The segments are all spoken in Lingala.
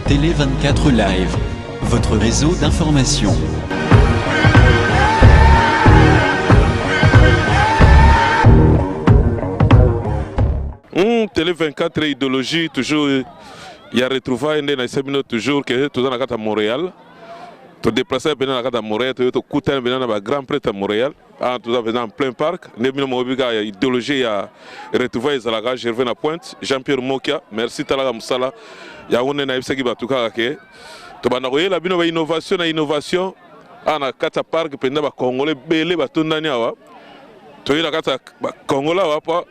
Télé 24 Live, votre réseau d'information. Télé 24 idéologie toujours ya retrouvaille nde na bino toujours que toza na kati ya Montréal, todéplace mpenza na kati ya Montréal, toye tokutana mpenza na bagrand prêtre ya Montréal. Awa toza mpenza en plein parc nde bino moyebi kaka ya idéologie ya retrouvaille ezalaka. Gervais na pointe, Jean Pierre Mokia, merci. Talaka mosala yango nde nayebisaki bato kaka ke tobanda koyela bino bainnovation na innovation. Awa na kati ya parc mpenza, bacongolais ebele batondani awa. Toye na kati ya bacongolais awa mpo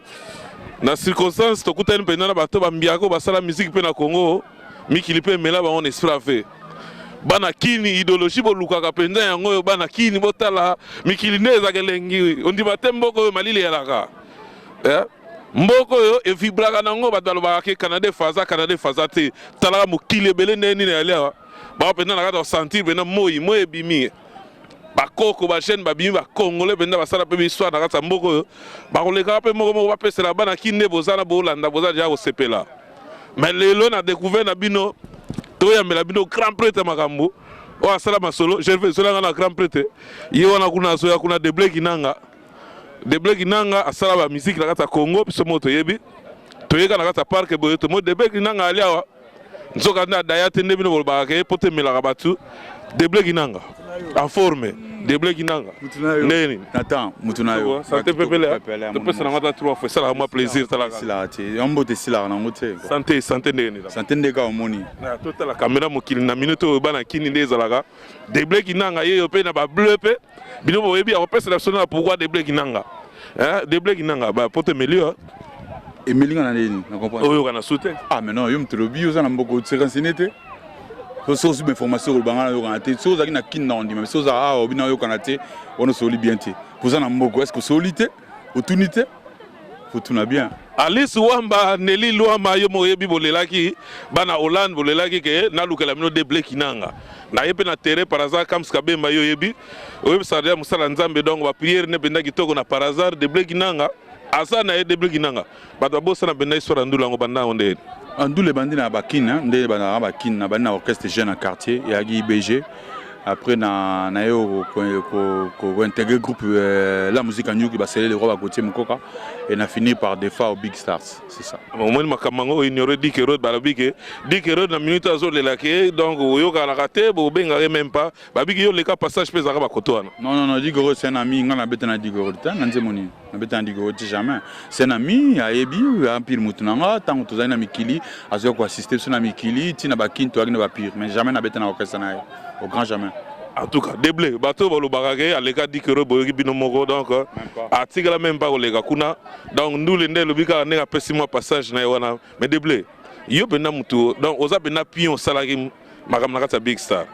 na circonstance tokutani mpenza na bato bambiako basala musique mpe na Congo, mikili mpe emela bango na esprit ave. Bana kini, idéologie bolukaka mpenza yango oyo. Bana kini, botala mikili nde ezalaka elengi. Ondima te, mboka oyo malili eyalaka, eh? Mboka oyo evibraka nango. Bato balobaka ke Canada efaza, Canada efaza te. Talaka mokili ebele ndenge nini eyali awa. Bao mpenza na kati ya kosentir mpenza moi moi ebimi, bakoko bajeune babimi, bacongolais mpenza basala mpe histoire na kati ya mboka oyo. Bakolekaka mpe moko moko, bapesela bana kini nde boza na bolanda, boza deja kosepela. Mais lelo na découvert na bino, toyambela bino grand prêtre makambo oyo asala masolo. Gervais ezolanga na grand prêtre ye wana kuna, azoya kuna. Debleki nanga, Debleki nanga asala bamusique na kati ya Congo. Biso moko toyebi, toyeka na kati ya parc boye, tomo Debleki nanga ali awa. Nzoka nde adaya te nde bino bolobaka ke po temelaka bato. Debleki nanga en forme, Debleki nanga ndenge nini? Nathan, mutu na yo. Santé pepele, topesa nango ata trois fois, esalaka mwa plaisir. Talaka. Esilaka te, yo mbote esilaka nango te. Santé, santé, ndenge nini? Santé nde kaka omoni. Totala kamera mokili na minute oyo. Bana kini nde ezalaka Debleki nanga yeyo mpe na bableu mpe bino boyebi akopesela biso na pourquoi Debleki nanga, Debleki nanga bapoto emeli yo. Emeli nga na nini? Na comprendre. Oyoka na su te. Ah mais non, yo moto olobi oza na mboka, ose renseigné te. Soki ozwi bainformation, koloba nga nayokana te. Soki ozalaki na kini na ondima, soki oza awa obi nayokana te, wana osoli bien te. Oza na mboka, est ce que osoli te? Otuni te, fotuna bien. Alice Wamba, Neli Lwamba, yo moko oyebi bolelaki bana Hollande, bolelaki ke nalukela bino Debleki nanga. Naye mpe na terrain par hasard. Kams Kabemba, yo oyebi, oyebisaka deja mosala Nzambe, donc baprière ne mpenza kitoko. Na par hasard Debleki nanga aza na ye. Debleki nanga, bato babosana mpenza histoire ya ndula yango, banda yango ndenge? Ndula ebandi na bakine nde ebandaka bakine. Na bandi na orchestre jeune na quartier, eyaki IBG. Après na ye kointégrer groupe La Musique Anyuki, basele le roi bakotie mokoka, et na fini par des fois au Big Stars, c'est ça. Omoni makambo yango, oignore Dik Herod. Balobi ke Dik Herod na minute azolelaka ye, donc oyokanaka te, bobengaka même pas. Babiki yo leka passage mpe ezalaka bakoto wana. Non, non, non, Dik Herod, c'est un ami. Nga nabeta na Dik Herod te. Na nzembo nini nabeta na Dik Herod te? Jamais. C'est un ami, ayebi ampire motu na nga. Ntango tozali na mikili, azoya koassiste biso na mikili ntina bakini, toyaki na bapire, mais jamais nabeta na orchestre na ye, au grand jamais. En tout cas, Deble, bato balobaka ke aleka Dikero, boyoki bino moko. Donc atikala même pas koleka kuna. Donc ndule nde elobi kaka ndenge apesi mwa passage na ye wana. Mais Deble, yo mpenza mutu, donc oza mpenza pion, osalaki makambo na kati ya Big Star,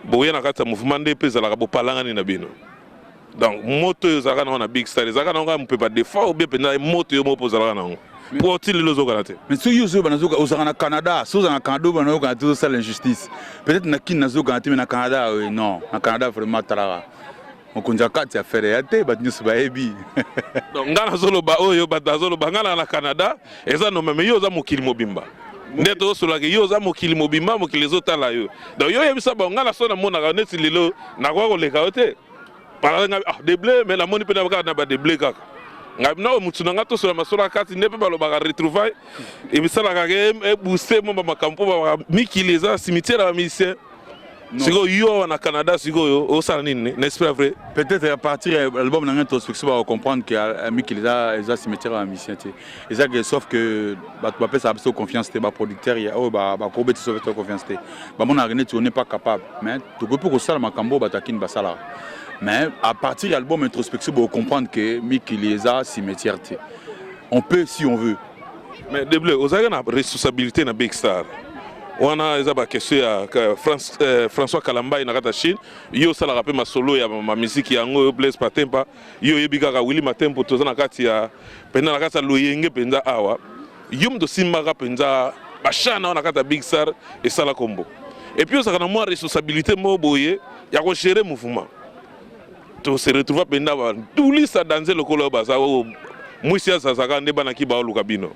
boya na kati ya mouvement nde mpe ezalaka bopalangani na bino. Donc moto oyo ozalaka nango na Big Star, ezalaka nango kaka mopepa des fois obie mpenza moto yo moko mpo ozalaka nango po oti lelo ozokana te? Mais soki ozoyoba nazoka, ozalaka na Canada. Soki ozala na Canada, oyo nayokana te, ozosala injustice. Peut-être na kini nazokana te, mais na Canada, non, na Canada vraiment, talaka mokonzi ya kati ya fere ya te, bato nyonso bayebi. Donc ngai nazoloba oyo bato bazoloba, ngai na Canada eza nome, mais yo oza mokili mobimba nde tozosolaka. Yo oza mokili mobimba, mokili ezotala yo. Donc yo oyebisa bango, ngai na so namonaka neti lelo nakoka koleka yo te. Ngai ah Deble, mais namoni mpe kaka na badeble kaka ngai na motu na ngai tosola masolo ya kati nde mpe balobaka retrouvaille ebisalaka ke ebooste mo bamakambo mpo mikili eza cimetière ya bamusicien. Sikoyo yo awa na Canada, sikoyo osala nini na esprit vrai? Peut-être à partir ya album na ngai Introspection, bakocomprendre ke mikili eza cimetière ya musicien te. Eza ke sauf que bato bapesaka biso confiance te, baproducteur ya oyo bakobeti biso te confiance te, bamonaka neti on n'est pas capable. Mais tokoki mpe kosala makambo oyo bato akini basalaka. Mais à partir ya album Introspection, bokocomprendre ke mikili eza cimetière te, on peut si on veut. Mais Deble, ozalaki na responsabilité na Big Star wana, eza baquestion ya France, François Kalambai na kati ya Chine. Yo osalaka mpe masolo ya bamiziki yango oyo Blaise Patempa, yo oyebi kaka Willi Matempo. Toza na kati ya mpenza na kati ya loyenge mpenza awa. Yo moto osimbaka mpenza bashana wana na kati ya Big Star, esala kombo. Et puis ozalaka na mwa responsabilité moko boye ya kogérer mouvement. Tose retrouva mpenza bandulisa danze lokola oyo baza oyo mwisi azazaka nde banaki baoluka bino.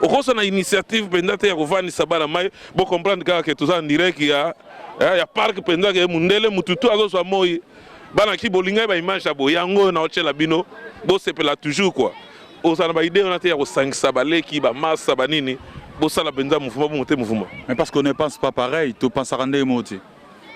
Okosa na initiative mpenza te ya kovandisa bana mai. Bocomprendre kaka ke toza en direct ya parc mpenza, ke mundele mutu tu azozwa moi. Bana ki bolingai baimage ya boye, yango oyo naotyela bino, bosepela toujours quoi. Ozala na baidée wana te ya kosangisa baleki, bamasa, banini, bosala mpenza mouvement bongo te, mouvement? Mais parce qu'on ne pense pas pareil. Topensaka ndenge moko te,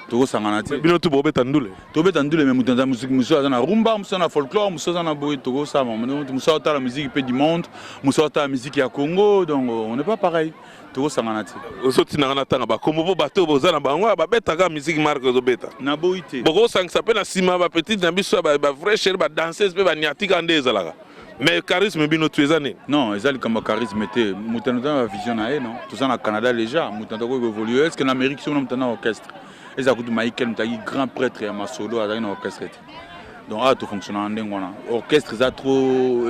tokosangana te. Bino tu bobeta ndule. Tobeta ndule, mais moto aza musique, mosusu aza na rumba, mosusu aza na folklore, mosusu aza na boye. Tokosala, mosusu aotala musique mpe du monde, mosusu aotala musique ya Congo, donc on n'est pas pareil, tokosangana te. Ozotinanga na ntanga bakombo mpo bato boza na bango babetaka musique marke ozobeta. Naboyi te. Bokosangisa mpe na nsima bapetite na biso ya bavrai chéri, badanseuse mpe baniatika nde ezalaka, mais charisme bino tu eza nini? Non, eza likambo ya charisme te. Moto aza na vision na ye. Non, toza na Canada déjà, moto akoki koévolue. Est ce que na Amérique soki na moto na orchestre eza kutu Michael, moto azalaki grand prêtre ya masolo, azalaki na orchestre te? Donc awa tofonctionnaka ndenge wana. Orchestre eza trop,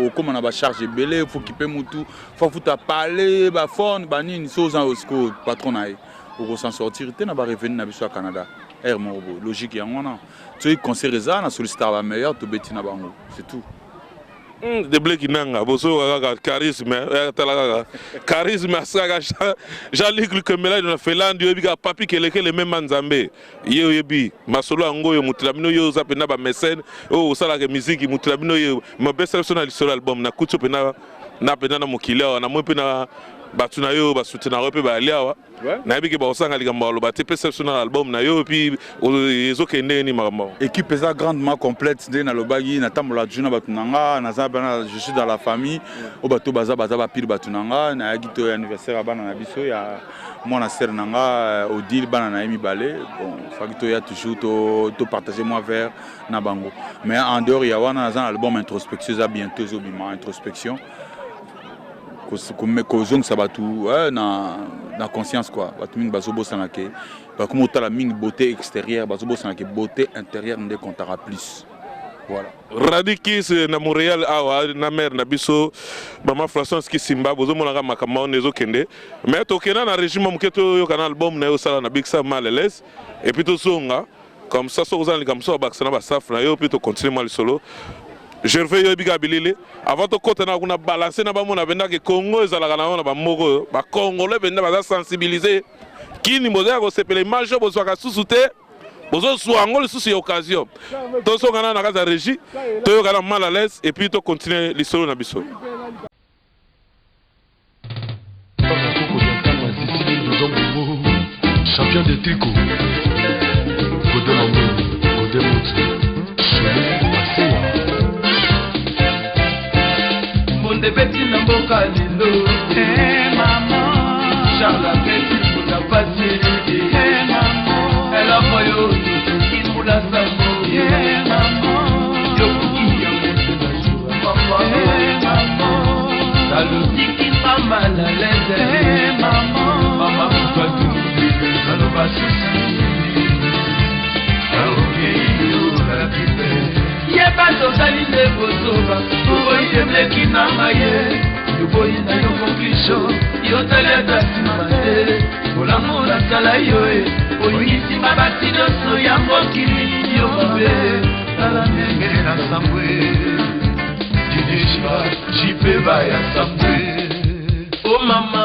okóma na bacharge ebele, faut kipe mutu, faut afuta pale bafone banini. So oza sikoyo patron na ye, okosan sortir te na barevenu na biso ya Canada aire moko boye. Logique yango wana. Soki concert eza na sollicitaka bameilleur, tobeti na bango, c'est tout. Debleki nanga bozoyoka kaka charisme, tala kaka charisme asalaka Jean-Luc Lukembela na Finlande. Oyebi kaka papi kelekele mema Nzambe ye, oyebi masolo yango oyo. Motu na bino ye oza mpenza bamesene oyo osalaka miziki, motu na bino ye mabesa biso na lisolo album nakuti mpenza na mpenza na mokili awa. Namoi mpe na bato na yo basoutenaka yo mpe bayali awa. Nayebi ke bakosanga likambo baloba te. Pesa biso na album na yo, et puis ezokende ndenge nini makambo? Équipe eza grandement complète. Nde nalobaki, natambola toujours na bato na nga, naza bana, je suis dans la famille oyo bato baza bapile bato na nga. Nayaki to anniversaire ya bana na biso, ya mwana sere na nga Odile, bana na ye mibale. Bon, faki toya toujours topartage mwa verre na bango. Mais en dehors ya wana, naza na album Introspection, eza bientôt ezobima. Introspection, kozongisa bato na conscience quoi. Bato mingi bazobosana ke bakoma otala mingi beauté extérieure, bazobosana ke beauté intérieure nde comptera plus, voilà. Radikis na Montréal awa na mare na biso mama Françoise Kisimba, bozomonaka makambo wana ezokende. Mais tokenda na régime moke, toyoka na album na yo osala na Big Sam Mal à l'aise, et puis tozonga comme ça. Soki oza na likambo so babakisa na bastaff na yo, mpe tocontinue mwa lisolo. Gervais, yo oyebi kaka bilili avant tokɔta na kuna balance na bamona mpendake Congo ezalaka na wana bamoko oyo bacongolais mpenza baza sensibilisé. Kini boza ya kosepela, image oyo bozwaka susu te, bozozwa yango lisusu ya occasion. Tozonga na kati ya régie, toyoka na Mal à l'aise, et puis tocontinue lisolo na biso. Champion de tricot, Godé Mamou, Godé Moutu, Cheli Masewa. Mbonde ebeti na mboka lelo. Charles abeti mbunda pasi, eloko yo imbula sango yokoki yango te na jour salotiki mal à l'aise. Mama moto atuni naloba susu yeba tozali nde bozoba. Oboyi ebleki na ngai ye, yoboyi na yo conclusion, yotali ata nsima te. Bolamu nasala yo e, oyingisima basi nyonso ya mokili, yo mabe. Tala ndenge na sambwe didishiba jipe baya sambwe. O mama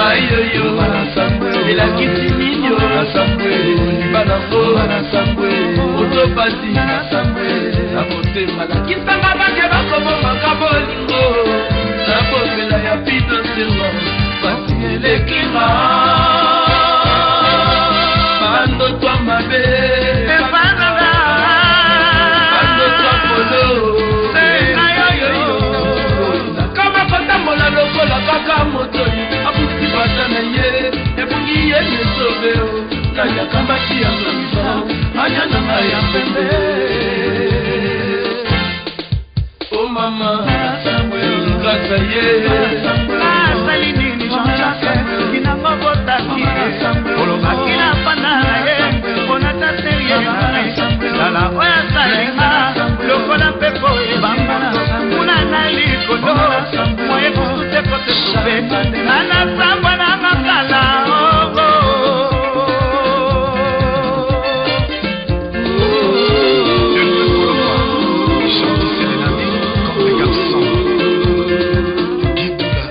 ayoyo, elakisi nini? Banango otopasi na motema, lakisanga bake bakobomaka bolingo na bopela ya pino sema pasi elekinga bandotwa mabe, bandotwa polo kama kotambola lokola kaka moto abuki bata na ye, ebungi ye nesobe nayakambaki yango anya na ngai ya pembe. O mama kasa ye. Asali nini Jean-Jacques kinango botaki olobaki na panda na ye mpona ta serie tala oyo asalinga lokola mpepo ebamboto kuna na likolo moye kutu te kote sobe nga na sambwa na makala. Chante sérénité comme des garçons. Guy Doula.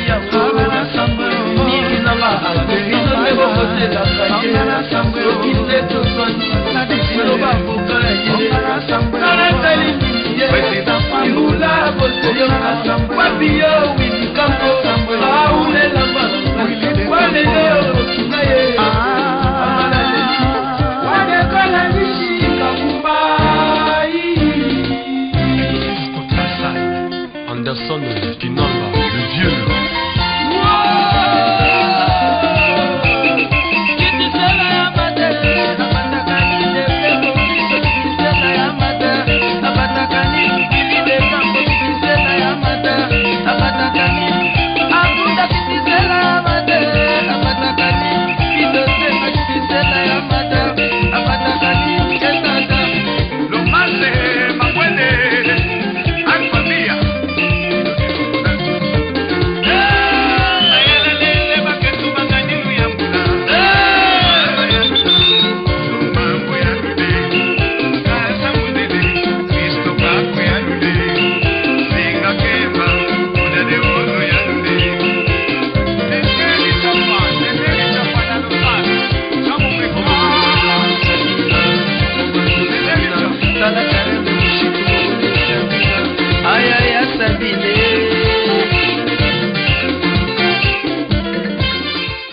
yango Miki nanga bino nde bokotelaka ye soki nde toswani bino bakoka ye nalatali nini ye iula boseyoka wapi yo wilikambo aulelamba walele okokinga ye Anderson Kinanga, le vieux.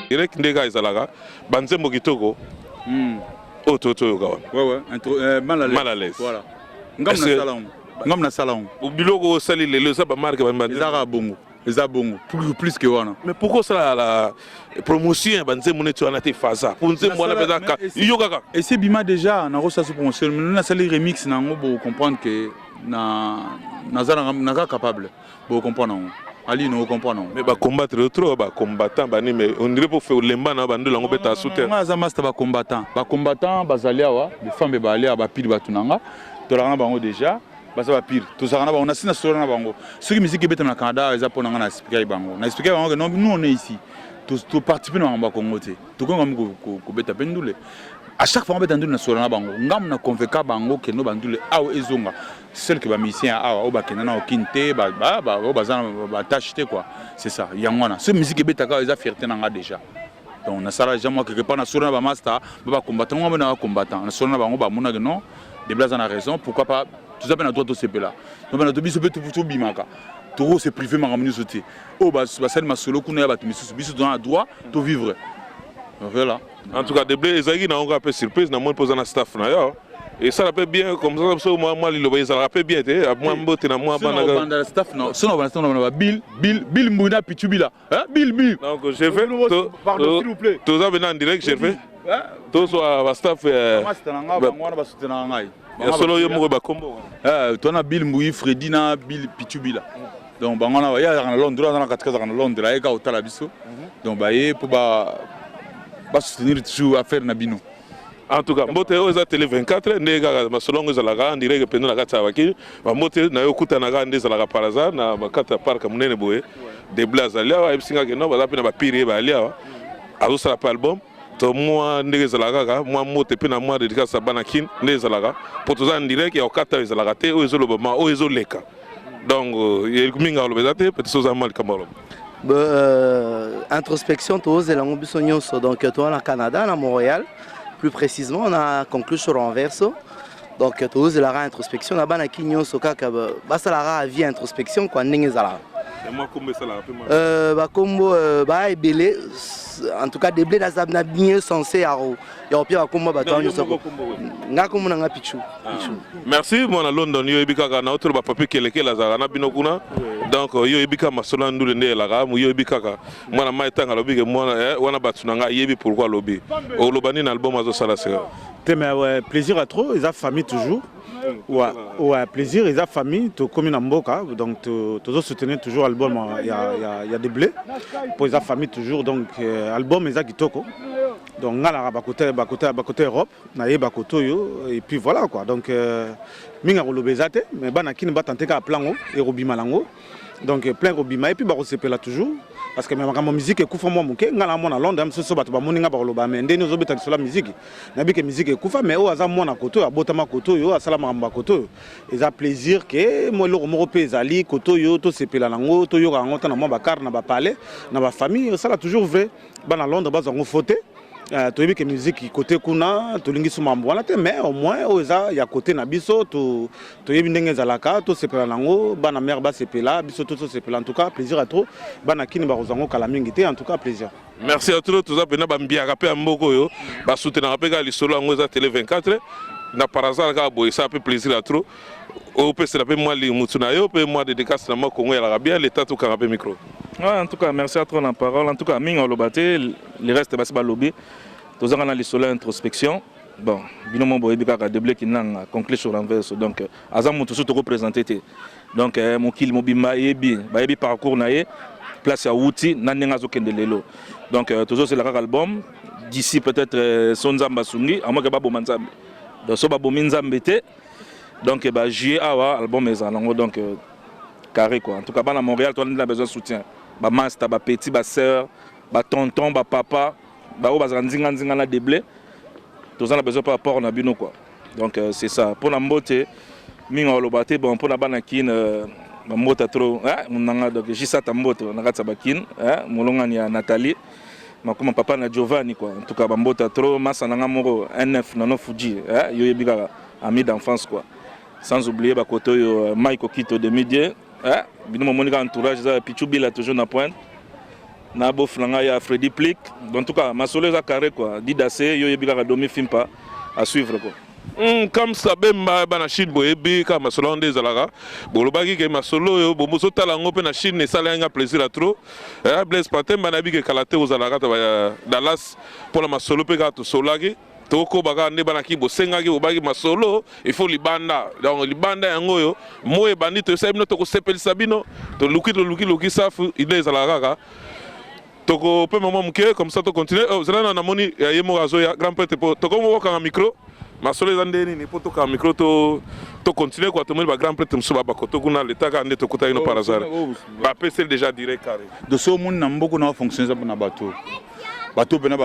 Direct nde kaka ezalaka banzembo kitoko oyo to toyoka wana. Ouais, intro, mal à l'aise. Mal à l'aise. Voilà. Ngam Est-ce que- na sala yango. Ngam na sala yango. Biloko osali lelo eza bamarke. Eza kaka bongo. Eza bongo. Plus que wana. Mais pourquoi osala la promotion ya banzembo neti wana te? Faza po nzembo wana mpenza yo kaka. Esi ebima déjà, nakosala so promotion, mais nasali remix na yango. Bocomprendre que na naza naza capable, bocomprendre yango, ali no comprendre yango. Mais bacombattre yo trop, bacombattant bani, mais on dirait po fe olemba na bandelo yango beta asu te. Nga aza master. Bacombattant bazali awa, bifambe bazali awa, bapire bato na nga, tolaka na bango déjà, baza bapire, tozalaka na bango, nasi nasolola na bango. Soki musique ebetama na Canada, eza mpo na nga. Na expliquaki bango, na expliquaki bango que non, nous on est ici, toparticipe na makambo ya Congo te, tokonga kobeta mpe ndule. À chaque fois obeta ndule, nasolola na bango, ngambu na convaincre bango kendo bandule awa ezonga. Seul que bamusicien ya awa oyo bakenda na okini te, oyo baza na batâche te quoi, c'est ça. Yango wana, so musique ebetaka awa, eza fierté na nga déjà. Donc nasala déjà moi quelque part, nasolola na bamaster ba bacombattant, ngo na bacombattant, nasolola na bango, bamonaki non, Debla aza na raison, pourquoi pas? Toza mpe na droit tosepela, to mpe na biso mpe tobimaka, tokose privé makambo nyonso te oyo basali masolo kuna ya bato misusu. Biso toza na droit tovivre, voilà. En tout cas, Deble, ezalaki na yango kaka mpe surprise. Na moni mpo oza na staff na yo, esala mpe bien comme ça. So mwa liloba ezalaka mpe bien te, mwa mbote na mwa bana. Bana staff na so na bana staff na ba Bill Bill Bill Mbuna Pichu Bila, hein, Bill Bill. Donc Gervais, Pardon, s'il vous plaît. Toza bena en direct, Gervais, tozwa bastaff. Master na nga, bango wana basoutenaka ngai. Ya solo, yo moko bakombo. Eh, to na Bill Mbui Freddy na Bill Pichu Bila. Donc bango wana, ye azalaka na Londres, aza na katika, azalaka na Londres, ayeka kotala biso. Donc baye mpo ba basoutenir toujours affaire na bino. En tout cas, mbote. Oyo eza Télé 24, nde kaka masolo yango ezalaka en direct mpenza na kati ya bakili. Bambote na yo, okutana kaka nde ezalaka par hasard na kati ya parc monene boye. Deble azali awa, ayebisi nga keno baza mpe na bapire ye bayali awa, azosala mpe album. To mwa ndenge ezalaka kaka, mwa mbote mpe na mwa dédicace ya bana Kine nde ezalaka, mpo toza en direct ya kokata. Oyo ezalaka te, oyo ezoloba ma oyo ezoleka. Donc mingi aloba eza te, peut-être oza mwa likambo aloba. Introspection tozela yango biso nyonso. Donc toza na Canada, na Montréal plus précisément, on a conclu sur Renverso. Donc tozelaka introspection na bana ki nyonso, kaka basalaka avis introspection quoi, ndenge ezalaka. Mwa kombo esalaka mpe mwa. Bakombo baya ebele. En tout cas, Deble naza na bien censé ya kopia bakombo ya bato wana nyonso. Nga kombo na nga Pichu Pichu. Merci mwana London. Yo oyebi kaka na otolo bapapi kelekele azalaka na bino kuna. Donc yo oyebi kaka masolo ya ndule nde elaka, yo oyebi kaka mwana mai ntango alobi ke mwana wana bato na ngai ayebi pourquoi alobi. Oloba nini? Album azosala sika. Te, mais ouais, plaisir à trop, eza famille toujours. Ouais, plaisir, eza famille, tokomi na mboka, donc tozosoutenir toujours album ya Deblé po eza famille toujours. Donc album eza kitoko. Donc nga naka bakote Europe, nayeba kote oyo, et puis voilà quoi. Donc mingi akoloba eza te, mais bana kini batante kaka plango ekobima nango. Donc plein kobima et puis bakosepela toujours parce que makambo musique ekufa mwa moke. Ngai na mwana Londres, mosusu bato bamoni nga, bakoloba: "Me ndeni ozobeta lisolo ya musique?" Nayebi ke musique ekufa, mais oyo aza mwana kote oyo, abotama kote oyo, asala makambo ya kote oyo. Eza plaisir ke mwa eloko moko mpe ezali kote oyo, tosepela nango, toyoka yango ta na mwa bakare, na bapalais, na bafamille. Osala toujours vrai, bana Londres bazwa yango fo te. Toyebi ke musique kote kuna tolingi so mambo wana te, mais au moins oyo eza ya kote na biso, toyebi ndenge ezalaka, tosepela nango, bana mare basepela, biso to tosepela. En tout cas, plaisir ya trop. Bana kini bakozwa yango kala mingi te. En tout cas, plaisir. Merci ya trop. Toza mpena bambiaka mpe ya mboka oyo basoutenaka mpe kaka lisolo yango. Eza Télé 24 na par hasard kaka boye, esala mpe plaisir ya trop. Opesela mpe mwa mutu na yo mpe mwa dédicace na mwa Kongo elaka bien leta, tokanga mpe micro. Ouais, en tout cas, merci à toi la parole. En tout cas, mingi oloba te, le reste basi balobi. Tozanga na lisolo ya introspection. Bon, bino mo boyebi kaka Deble Kinanga, conclure sur l'envers. Donc, aza moto so tokoprésente te. Donc, mokili mobimba yebi, bayebi parcours na ye, place ya wuti na ndenge azokende lelo. Donc, tozosela kaka album d'ici peut-être so Nzambe asungi, amoke baboma Nzambe. Donc, so babomi Nzambe te, donc ba juillet awa album ezala nango, donc carré quoi. En tout cas, bana Montréal, toi, on a besoin de soutien. Ba master, ba petit, ba sœur, ba tonton, ba papa, ba oyo bazala nzinga nzinga na Deble. Toza na besoin par rapport na bino quoi. Donc c'est ça. Pour na mbote mingi oloba te. Bon, mpona bana Kine, bambota trop monanga. Donc Jisata, mboto na kati ya Bakine, molongani ya Nathalie makoma, papa na Giovanni quoi. En tout cas, bambota trop. Masa nanga moko nf nano Fuji, yo yebi kaka, ami d'enfance quoi. Sans oublier bakote oyo Mike Okito de Midie, bino momoni kaka entourage eza Pichu Bila, toujours na pointe na bof na ngai ya Freddy Plick. En tout cas, masolo eza carré quoi. Didase, yo yebi kaka, Domi Fimpa, à suivre quoi. Comme ça bemba bana Chine, boyebi kaka masolo wana nde ezalaka. Bolobaki ke masolo oyo bozotala yango mpe na Chine, esala yanga plaisir ya trop. Blaise Patemba, nayebi ke kala te ozalaka kata Dallas mpona masolo mpe kaka tosolaki, tokoba kaka nde banaki bosengaki, bobaki masolo il faut libanda. Donc libanda yango oyo moi ebandi, toyesali bino, tokosepelisa bino. Toluki, toluki, luki safu ide ezalaka kaka, tokopema mwa moke, comme ça tocontinue. Oh, zela na namoni ye moko azoya, grand prêtre, po tokomi kokanga micro. Masolo eza nde nini mpo tokanga micro, tocontinue quoi. Tomoni bagrand prêtre mosusu babakoto kuna, leta kaka nde tokutaki no par hasard, bapeseli déjà direct carré. Doso omoni na mboka na fonction eza mpona bato, bato mpena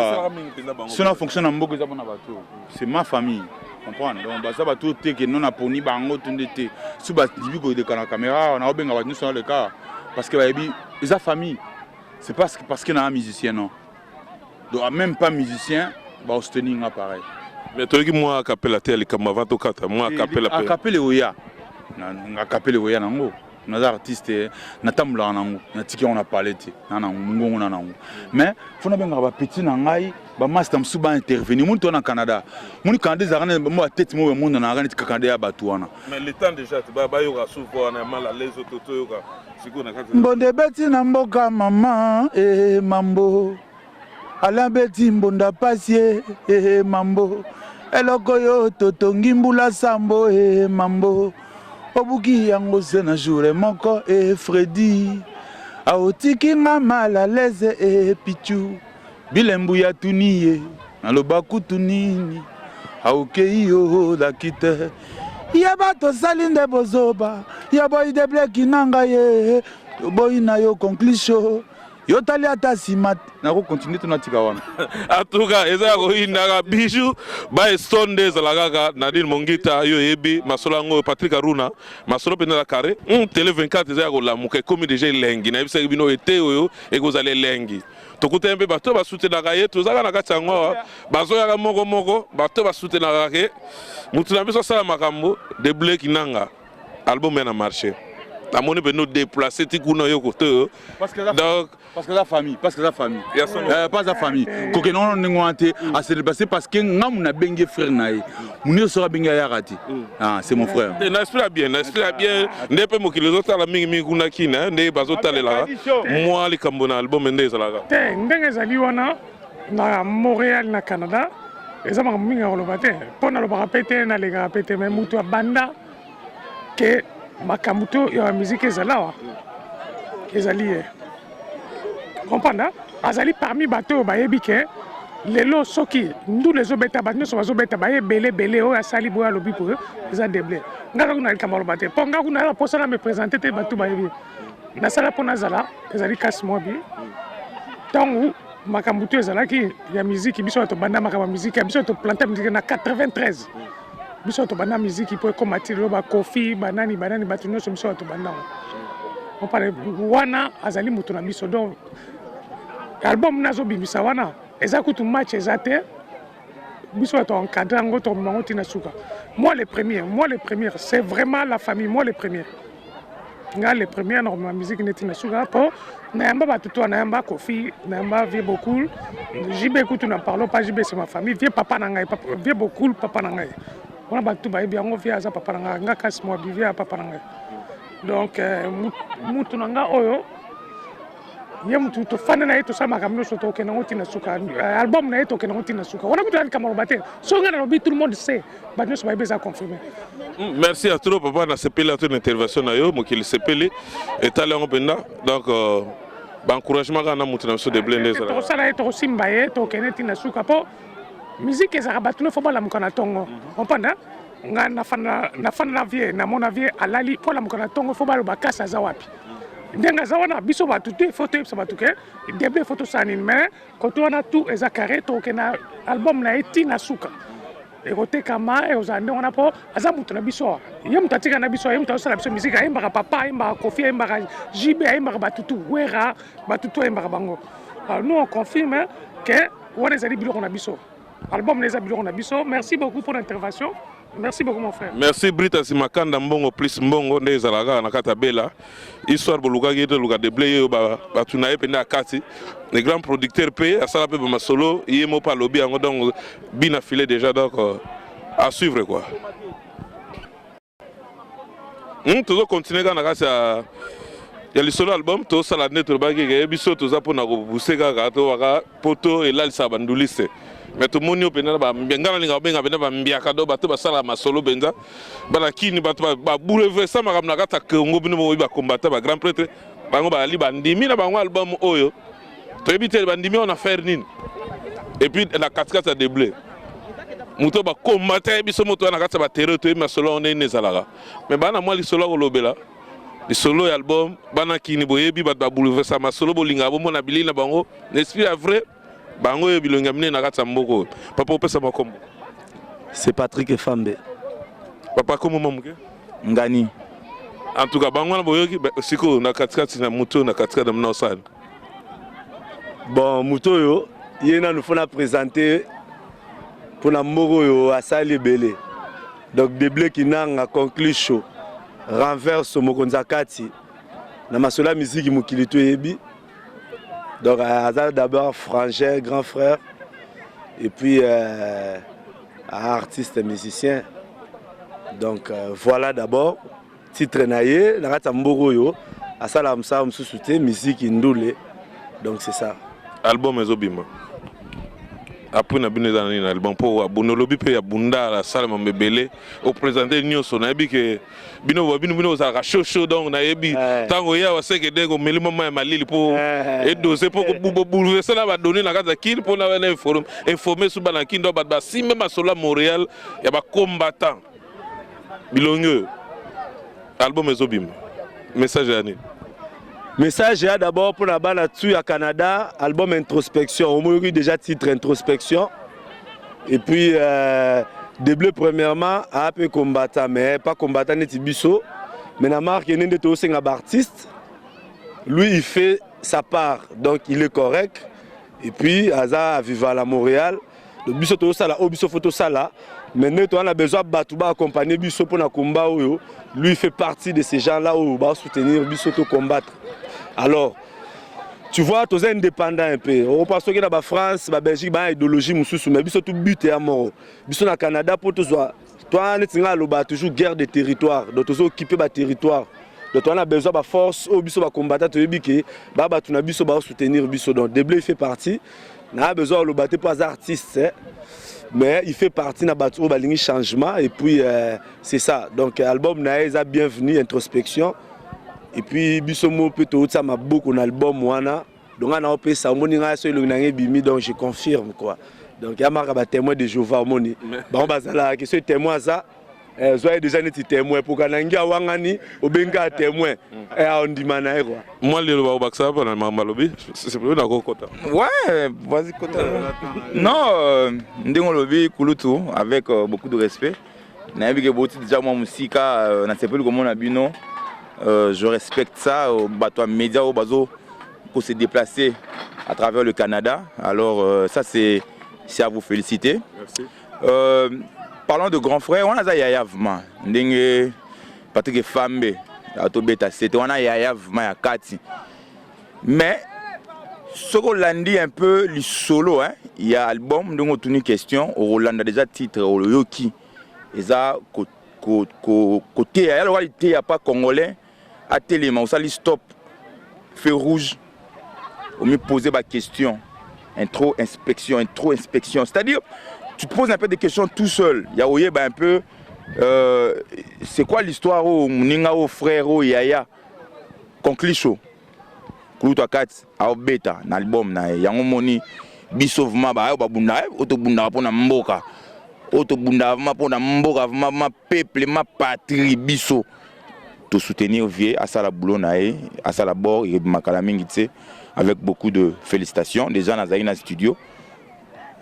so na fonction na mboka eza mpona bato. C'est ma famille, comprendre? Donc baza bato te ke no naponi bango to nde te. So badibi koleka na caméra, naobenga bato nyonso naleka parce que bayebi eza famille. C'est parce que naa musicien, non? Donc même pas musicien, baosoutenir nga pareil. Mais toyoki mwa akapela te ya likambo avant tokata mwa akapela. Mpe akapela oya, akapela oya nango. Naza artiste, natambolaka nango, natiki yango na pale te, na nango mongongo na nango. Mais fo nabengaka bapeti na ngai, bamaster mosusu baintervenir. Moni to na Canada, moni Canada ezalaka mo batete mo bamondanaka neti Canada ya bato wana. Mais le temps déjà bayoka souvent wana mal à l'aise, to toyoka sikoyo na kati. Mbonde ebeti na mboka mama e mambo, Alain beti mbonda pasi e, e mambo, eloko oyo totongi mbula sambo e mambo, obuki yango se na jour moko e Fredi, aotiki nga mal à l'aise e Pichu bilembu ya tuni ye, naloba kutu nini, aokei yo olaki te, yeba tosali nde bozoba ya boyi Debleki na ngai ye, toboyi na yo conclusion, yo tali ata nsima. Nakocontinue to natika wana? En tout cas, eza ya koyindaka bijou baeston nde ezala kaka. Nadine Mongita, yo oyebi masolo yango. Patrik Aruna, masolo mpenza eza carré. Télé 24 eza ya kolamuka, ekomi déjà elengi. Nayebisaki bino ete oyo ekozala elengi. Tokutani mpe bato basutenaka ye, tozalaka na kati yango awa, bazoyaka moko moko, bato basutenaka ke motu na biso asala makambo. Debleki nanga album ya na marché, namoni mpe no déplace ti kuna yo kote oyo. Donc parce que eza famille, parce que eza famille, pas eza famille kokende wana ndenge wana te. Ase déplace parce que ngamu nabengi frère na ye, moni soki abengi ayaka te. Ah, c'est mon frère. Na esprit ya bien, na esprit ya bien nde mpe mokili ezotala mingimingi kuna kina nde bazotalelaka mwa likambo na album nde ezalaka. Te, ndenge ezali wana na Montréal, na Canada, eza makambo mingi ya koloba te, mpo nalobaka mpe te, nalekaka mpe te. Mais moto abanda ke makambo to ya bamiziki ezala awa ezali ye, comprendre? Azali parmi bato oyo bayebi ke lelo soki ndula ezobeta, bato nyonso bazobeta, baye ebele ebele. Oyo asali boye, alobi boye, eza Deble. Nga kaka kuna likambo aloba te, mpo nga kuna mposa na me présente te, bato bayebi. Nasala mpo nazala ezali kasi mwabi ntango makambo to ezalaki ya miziki. Biso tobanda makambo ya miziki ya biso, toplanta miziki na 93. Biso tobanda miziki mpo ekóma ti lelo, bakofi, banani banani, bato nyonso, biso tobanda yango. Opale wana azali moto na biso. Donc album nazobimisa wana eza kutu match eza te. Biso bato encadre yango, tokomema yango ntina suka. Moi le premier, moi le premier, c'est vraiment la famille. Moi le premier, nga le premier nakomema musique neti na suka, mpo nayamba bato to nayamba Kofi, nayamba vieux Bokul, JB kutu na parlo pas. JB, c'est ma famille. Vieux papa na ngai, vieux Bokul, papa na ngai wana, bato bayebi yango. Vieux aza papa na ngai. Nga kasi mwa bi vieux ya papa na ngai. Donc mutu na nga oyo, ye mutu tofanda na ye, tosala makambo nyonso, tokende yango ntina suka. Album na ye, tokende yango ntina suka. Wana kutu ya likambo aloba te. So ngai nalobi, tout le monde sait, bato nyonso bayebi, eza confirmé. Merci à trop, papa. Nasepeli ato na intervention na yo. Mokili sepeli, etali yango mpenza. Donc baencouragement kaka na moto na biso de blende ezala. Tokosala ye, tokosimba ye, tokende ntina suka, mpo musique ezalaka bato no fo balamuka na ntongo. Comprendre nga, nafanda na vieux, namona vieux alali mpo alamuka na ntongo, fo baloba kasi aza wapi. Ndenge aza wana, biso bato te fo toyebisa bato ke début fo tosala nini. Mais kote wana tout eza carré, tokokende album na ye ntina suka, ekotekama, ekozala ndenge wana, mpo aza moto na biso awa. Ye moto atika na biso, ye moto azosala biso musique. Ayembaka papa, ayembaka Kofi, ayembaka JB, ayembaka batutu Wera, batutu ayembaka bango. Alors nous, on confirme ke wana ezali biloko na biso, album na eza biloko na biso. Merci beaucoup pour l'intervention, merci beaucoup, mon frère. Merci. Brita Simakanda, mbongo plus mbongo nde ezalaka kaka na kati ya bela histoire. Bolukaki ye, toluka deble ye oyo bato na ye mpenza ya kati, le grand producteur mpe asala mpe bamasolo, ye mo mpe alobi yango. Donc bina filet déjà, donc à suivre quoi. Tozocontinue kaka na kati ya lisolo album. Tosala nde tolobaki ke biso toza mpona kobuse kaka, towaka poto elalisaka banduliste. Mais tomoni oyo mpenza ngai nalinga kobenga mpenza bambiaka do bato basalaka masolo mpenza, bana kini, bato babouleversa makambo na kati ya Congo. Bino boyebi bakombata, bagrand prêtre, bango bazali bandimi na bango album oyo. Toyebi te bandimi oyo na faire nini. Et puis na katikati ya deble moto bakombata ye, biso moto wana na kati ya baterrain toyebi masolo yango ndenge nini ezalaka. Mais bana mwa lisolo ya kolobela lisolo ya album, bana kini, boyebi bato babouleversa masolo, bolingaka bomona bilili na bango na esprit ya vrai. Bango oyo bilongi ya minene na kati ya mboka oyo. Papa, opesa makombo. C'est Patrick Efambe. Papa, kombo mwa moke. Ngani. En tout cas, bango wana boyoki. Sikoyo na katikati na moto oyo, na katikati na mona osala. Bon, moto oyo ye nanu fo na présente mpona mboka oyo asali ebele. Donc Deble Kinanga, Conclusio Renverse, mokonzi ya kati na masolo ya miziki mokili toyebi. Donc aza d'abord frangin, grand frère, et puis artiste musicien. Donc voilà d'abord titre na ye na kati ya mboka oyo asalaka mosala mosusu te, miziki, ndule. Donc c'est ça. Album ezobima, appui na bino eza na nini na album? Mpo abunda, olobi mpe ya bunda, asalama ebele, oprésente nyonso. Nayebi ke bino bino bino ozalaka chaud chaud. Donc nayebi ntango oya waseke ndenge omeli mama ya malili mpo edose mpo bobouleverse na badonnées na kati ya kini, mpo na informe su bana kini. Donc bato basimbe masolo ya Montréal ya bacombattant, bilongi oyo, album ezobima, message ya nini? Message ya d'abord mpona bana tu ya Canada, album Introspection, omoyoki déjà titre Introspection. Et puis Deble premièrement aa mpe combattant, mais pas combattant neti biso, mais na marque nde nde tozosenga baartiste. Lui, il fait sa part, donc il est correct. Et puis aza aviva la Montréal. Donc biso tozosala oyo biso fo tosala, mais nde toza na besoin bato baaccompagne biso mpona combat oyo. Lui fait partie de ces gens là oyo basoutenir biso to combattre. Alors tu vois, toza indépendant un peu. Okopa soki na bafrance, babelgique, baya idéologie mosusu, mais biso tu but ya moko. Biso na Canada, mpo tozwa toa neti ngai aloba toujours guerre de territoire. Donc toza occupe baterritoire, donc toza na besoin baforce oyo biso bacombattant toyebi ke baa bato na biso baosoutenir biso. Donc Deble, il fait partie na besoin aloba te mpo aza artiste, eh. Mais il fait partie na bato oyo balingi changement. Et puis c'est ça. Donc album na ye eza bienvenu, Introspection. Et puis biso mo mpe toutia maboko na album wana. Donc nga naopesa, omoni ngai so elongi na ngai ebimi, donc je confirme quoi. Donc ya maka batémoin de Jéhovah, omoni bango bazalaka ke soki témoin aza. Eh, zwa ye déjà neti témoin po kanangi awangani obenga témoin eh, aondima na ye quoi. Mwa liloba obakisa mpo na makambo alobi nakokota. Ouais, vas-y kota. Non, euh, ndenge olobi kulutu avec euh, beaucoup de respect. Nayebi ke boti déjà mwa mosika euh, nasepeli komona bino. Euh, je respecte ça euh, bato ya média oyo bazo ko se déplacer à travers le Canada. Alors euh, ça c'est c'est à vous féliciter. Merci. Euh, parlons de grand frère, wana aza yaya vraiment. Ndenge Patrick Efambe atobeta sete wana yaya vraiment ya kati. Mais soki olandi un peu lisolo hein, ya album ndenge otuni question okolanda déjà titre oyoki eza koteya ko, ko, ya lokola liteya pa congolais atelema osali stop feu rouge omi poser ba question intro inspection intro inspection c'est-à-dire tu te poses un peu des questions tout seul ya oyeba un peu euh, c'est quoi l'histoire oyo moninga oyo frère oyo yaya conclisho kulutu akati aobeta na album na ye yango moni biso vraiment bayo babunda oyo tobundaka mpo na mboka oyo tobundaka vraiment mpo na mboka vraiment ma peuple ma patrie biso tosoutenir vie asala boulot na ye asala bord ebima kala mingi te avec beaucoup de félicitations déjà nazalaki na studio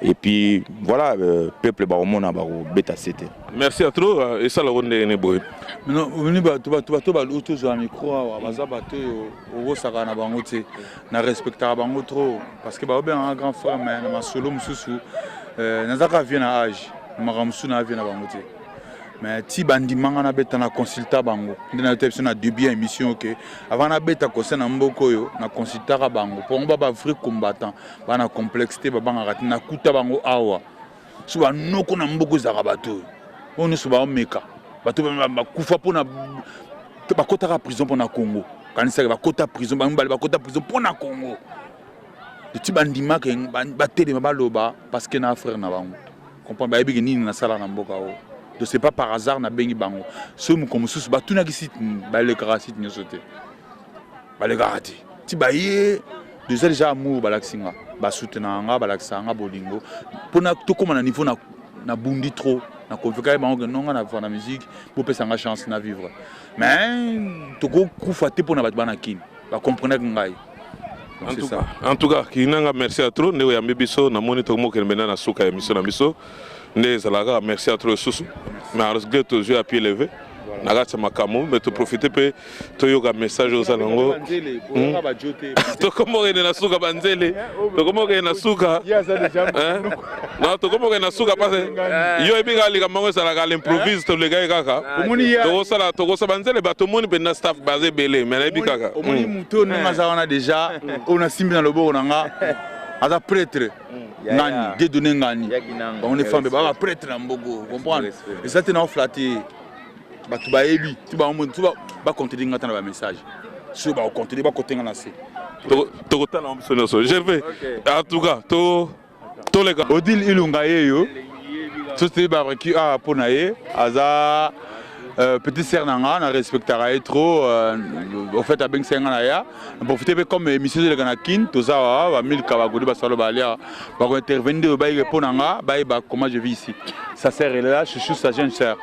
et puis voilà euh, peuple bakomona bakobeta sete. Merci à trop. Esalako ndenge nini boye? Omoni bato bato bato bato tozwa micro awa baza bato oyo okosaka na bango te na respectaka bango trop parce que baobengaka grand frère mais na masolo mosusu nazaka vie na age makambo mosusu na vie na bango te mais ti bandimanga nabeta na consulta bango nde na biso na début ya émission oke avant nabeta concert na mboka oyo na consultaka bango mpo bango ba ba vrai combattant bana complexe te babangaka te nakuta bango awa so banoko na mboka ezalaka bato oyo oyo nyonso baomeka bato bakufa mpona bakotaka prison mpona Congo kanisaka bakota prison bamibale bakota prison mpona Congo ti bandimaka batelema baloba parce que na frère na bango comprendre bayebi ke nini nasala na mboka oyo donc c'est pas par hasard nabengi bango soki moko mosusu batunaki site balekaka site nyonso te balekaka te ti baye déjà déjà amour balakisi nga basoutenaka nga balakisaka nga bolingo mpona tokóma na niveau nabundi trop nakonvikaki bango ke nonga na na musique bopesa nga chance na vivre mais tokokufa te mpona bato bana kini bacomprenaki ngai. En tout, cas, en tout cas Kinanga, merci à trop nde oyambi biso namoni tokomokende mpenza na suka ya émission na biso nde ezalaka merci à trop lisusu malgré tozwi à pied levé na kati ya makambo mais toprofite mpe toyoka message oza nango tokomokende na suka banzele tokomokende na suka non tokomokende na suka parce yo oyebi kaka likambo yango ezalaka à l'improviste tolekaki kaka tokosala tokosala banzele bato omoni mpenza staff baza ebele mais nayebi kaka. Omoni moto oyo ndenge aza wana déjà oyo nasimbi na loboko na nga aza prêtre ngani Dieudonné ngani bango ne fambe baa baprêtre na mboko comprendre eza te na oflate bato bayebi ti bango ti bacontredire nga ta na bamessage soki bakocontredire bakotenga na se. Tokotala biso nyonso Gervais en tout cas to toleka. Odile Ilunga yeyo sosi barbecue awa mpo na ye aza euh, petite sœur na nga na respectaka ye trop euh, au fait abengisaki nga na ya na profite mpe comme émission ezoleka na Kine toza awa bamilka bagodi basalo balia bakointervenir nde bayeke mpo na nga bayeba comment je vis ici. Sa sœur elle est là, chouchou, sa jeune sœur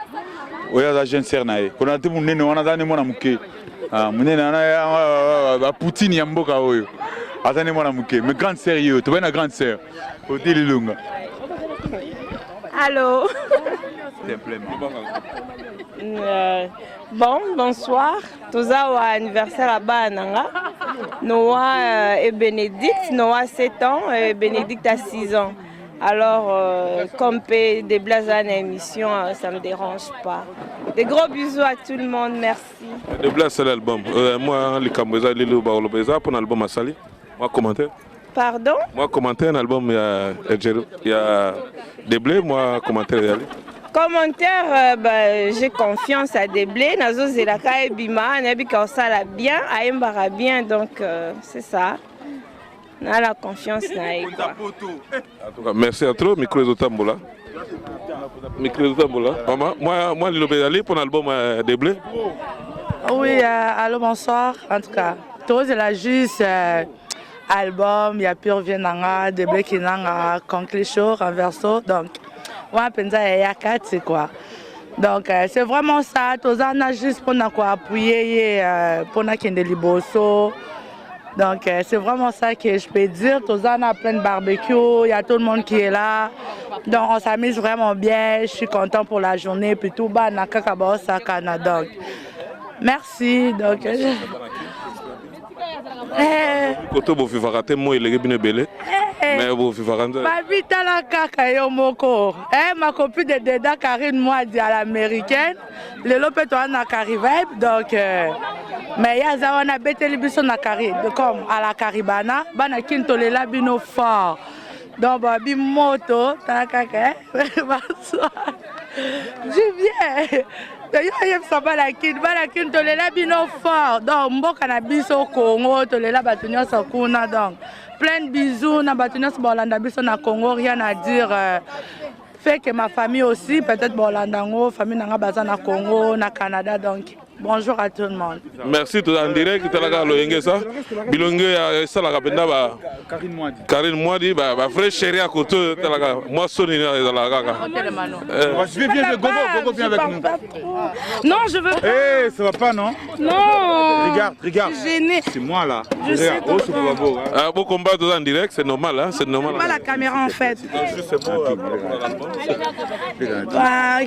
oyo aza jeune sœur na ye kona te monene wana aza nde mwana moke monene wana bapoutine ya mboka oyo aza nde mwana moke mais grande sœur ye oyo tobai na grande sœur Odile Ilunga. Allô. Simplement. Bon, bonsoir. Toza wa anniversaire à bana. Noah et Bénédicte. Noah 7 ans et Bénédicte a 6 ans. Alors, comme P des Blaza na émission, ça me dérange pas. Des gros bisous à tout le monde, merci. De Blaze asali album euh, moi likambo eza lelo bakoloba eza mpona album asali mwa commentaire. Pardon? Mwa commentaire na album ya, ya, ya Deblé mwa commentaire ezali. Commentaire, bah, j'ai confiance à Deblé. Nazo zelaka ebima, nayebi kosala bien, ayembaka bien, donc c'est ça. Na la confiance na ye quoi. En tout cas, merci à trop. Micro ezotambola. Micro ezotambola. Mama, moi, moi liloba ezali mpona album ya Deblé. Oui, allô, bonsoir. En tout cas, tozela juste album ya pure vie nanga Deblé Kinanga Conclisho Renverso donc wana mpenza yaya kati quoi. Donc euh, c'est vraiment ça, toza na juste pona ko appuyer ye euh, pona kende liboso. Donc euh, c'est vraiment ça que je peux dire. Toza na plein de barbecue, il y a tout le monde qui est là. Donc on s'amuse vraiment bien, je suis content pour la journée puis tout bas na kaka ba osakana donc. Merci donc Eh. Koto bovivaka te moi eleki bino ebele eh. mais bovivaka nde babi tala kaka yo moko eh, ma copine de deda Karine Mwadi à l'américaine lelo mpe toza na Carivibe donc euh, mais ye aza wana abeteli biso na Cari comme à la Caribana bana kin tolela bino fort donc babi moto tala kaka eh. je viens yo oyebisa bana kin bana kin tolela bino fort donc mboka na biso congo tolela bato nyonso kuna donc plein de bisous na bato nyonso bolanda biso na congo rien à dire euh, fait que ma famille aussi peut-être bolanda yango famille na nga baza na congo na canada donc Bonjour à tout le monde. Merci tout en direct talaka loyenge ça. Bilonge ya esalaka mpenza ba Karine Mwadi ba ba vrai chérie à côté talaka moi soni na ezalaka kaka. Je viens, viens, Gogo, Gogo, viens avec nous. Non, je veux pas. Eh, ça va pas, non Non. Regarde, regarde. Je suis gênée. C'est moi là. Je sais, Regarde. Oh, c'est pas beau. Hein. Ah, beau combat tout en direct, c'est normal, hein, c'est normal. Pas la caméra en fait. Bah,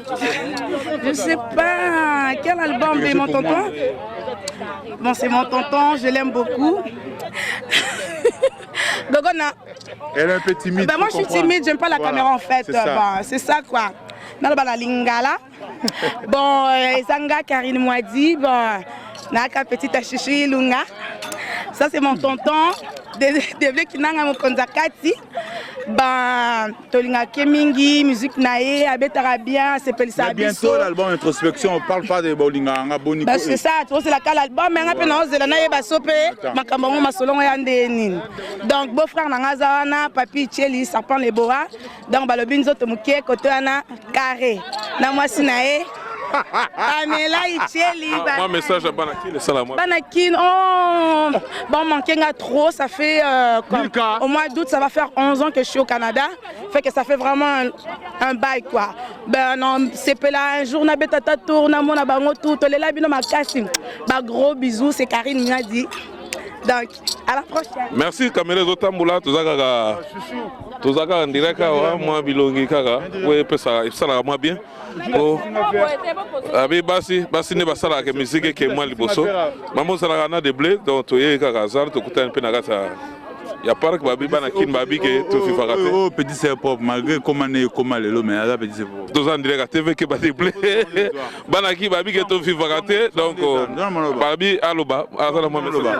je sais pas quel album de mon tonton. Bon, c'est mon tonton, je l'aime beaucoup. Gogona. Elle est un peu timide. Ben, moi, je suis timide, j'aime pas la voilà. caméra en fait. C'est ça, bon, c'est ça quoi. Naloba lingala. Bon, euh, Zanga Karine Mwadi, bon, naka petite Chichi Lunga. Ça, c'est mon tonton. Deble Kinanga Mokonza Kati. Ben, tolingaki mingi musique na ye abetaka bien asepelisaka biso bientôt l'album introspection on parle pas de bolinga nga boni bah, c'est ça tozelaka l'album mais nga mpe naozela nayeba so mpe makambo yango masolongo ya nde nini donc beau frère na nga aza wana papi tieli serpent lebora donc balobi nzoto moke kote wana carré na mwasi na ye Pamela Itieli. Ah, moi, message à Banakin, ça la moi. Banakin, oh, bon, manqué trop, ça fait euh, comme, au mois d'août, ça va faire 11 ans que je suis au Canada. Fait que ça fait vraiment un, un bail, quoi. Ben, non, c'est là, un jour, na betata tour, na mona bango tout, tolela bino makasi. Bah, gros bisous, c'est Karine Miadi. Donc, à la prochaine. Merci, Kamele Zotamboula, toza kaka. Toza kaka direct awa, mwa bilongi kaka. Ouais, pesa, esalaka mwa bien. Po abi basi, basi nde basalaka musique eke mwa liboso. Mama ozalaka na de blé, donc toyei kaka hasard tokutani mpe na kati ya ya parc babi bana kin babi ke tofifaka te. Oh, petit c'est propre malgré comment ne comment lelo mais aza petit c'est propre. Toza en direct TV ke ba de blé. Bana ki babi ke tofifaka te donc babi aloba azala mwa message.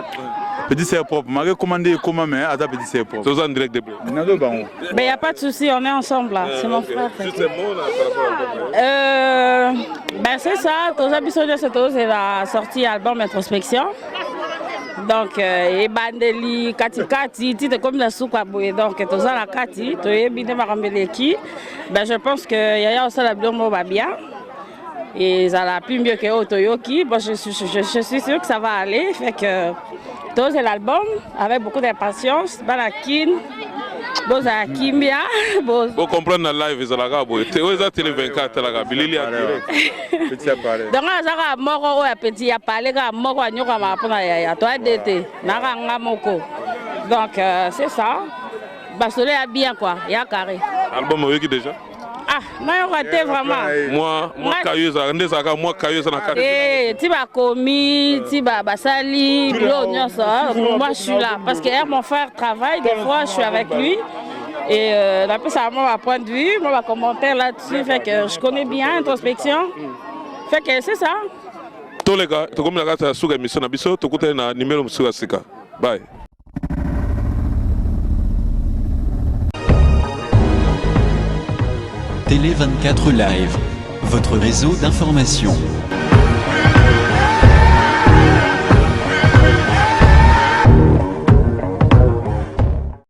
Petit c'est propre malgré comment ne comment mais aza petit c'est propre. Toza en direct de blé. Nazo bango. Mais il n'y a pas de souci, on est ensemble là, c'est mon frère. Juste un mot là, par rapport à euh, ben c'est ça, toza biso nyonso tozela sortie album introspection. Donc euh, ebandeli katikati ti tokomi na suka boye donc toza na kati toyebi nde makambo eleki. Ben je pense que yaya osala biloko moko ba bien. ezala plus mieux que oyo toyoki. Bon, je, je, je, je suis sûr que ça va aller. Fait que tozela l'album avec beaucoup d'impatience. Bana kin bozala kimia. Bo comprendre na live ezalaka boye te oyo eza tele 24 talaka bilili ya direct. Donc aza kaka moko oyo apeti ya pale kaka moko anyokamaka mpona yaya to ade te naka nga moko. Donc euh, c'est ça. Basolo ya bien quoi, ya carré. Album oyoki déjà? Ah, nayoka te vraiment. Moi, moi kayo ezalaka nde ezalaka moi kayo eza na kati. Eh, ti bakomi, ti ba basali biloko nyonso. Moi je suis là parce que hier mon frère travaille, des fois je suis avec lui. Et euh, napesaka moi ba point de vue, moi ba commentaire là-dessus, fait que je connais bien introspection. Fait que c'est ça. Toleka, tokomi na kati ya suka émission na biso, tokutani na numéro mosusu ya sika. Bye. Télé 24 Live, votre réseau d'information.